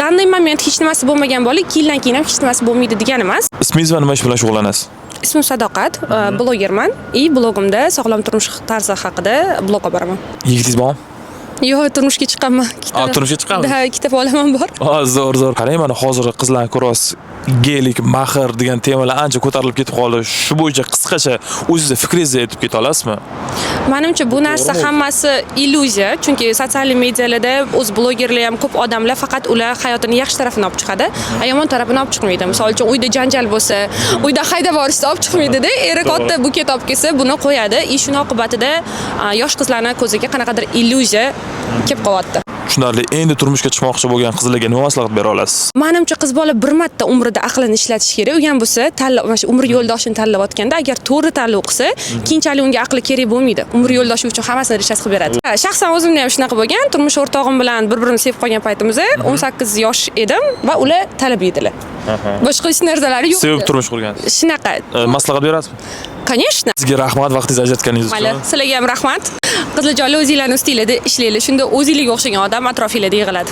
Данный момент hech nimasi bo'lmagan bola 2 yildan keyin ham hech nimasi bo'lmaydi degani emas. Ismingiz va nima ish bilan shug'ullanasiz? Ismim Sadoqat, blogerman и blogimda sog'lom turmush tarzi haqida blog olib boraman. Yigitingiz bormi? Yo'q, turmushga chiqqanman. A, turmushga chiqqanmisiz? Да, ikkita bolam ham bor. A, zo'r, zo'r. Qarang, mana hozir qizlarni ko'ryapsiz. Gelik, mahr degan temalar ancha ko'tarilib ketib qoldi. Shu bo'yicha qisqacha o'zingizni fikringizni aytib keta olasizmi? Manimcha, bu narsa To'g'rimi? hammasi illyuziya, chunki sotsial medialarda o'z blogerlar ham, ko'p odamlar faqat ular hayotini yaxshi tarafini olib chiqadi, a yomon tarafini olib chiqmaydi. Misol uchun, uyda janjal bo'lsa, uyda haydab yuborishsa, olib chiqmaydida. Eri katta buket olib kelsa, buni qo'yadi и shuni oqibatida yosh qizlarni ko'ziga qanaqadir illyuziya kelib qolyapti. Tushunarli. Endi turmushga chiqmoqchi bo'lgan qizlarga nima maslahat bera olasiz? Manimcha, qiz bola bir marta umrida aqlini ishlatishi kerak. U ham bo'lsa, tanlab, mana shu umr yo'ldoshini tanlayotganda agar to'g'ri tanlov qilsa, keyinchalik unga aqli kerak bo'lmaydi. Umr yo'ldoshi uchun hammasini rechasi qilib beradi. Ha, shaxsan o'zimda ham shunaqa bo'lgan. Turmush o'rtog'im bilan bir birini sevib qolgan paytimizda 18 yosh edim va ular talaba edilar. Boshqa hech narsalari yo'q. Sevib turmush qurgansiz. Shunaqa. Maslahat berasizmi? Конечно. Sizga rahmat vaqtingizni ajratganingiz Mayli, uchun. sizlarga ham rahmat. Qizlarjonlar, o'zinglarni ustinglarda ishlanglar. Shunda o'zinglarga o'xshagan odam atrofinglarda yig'iladi.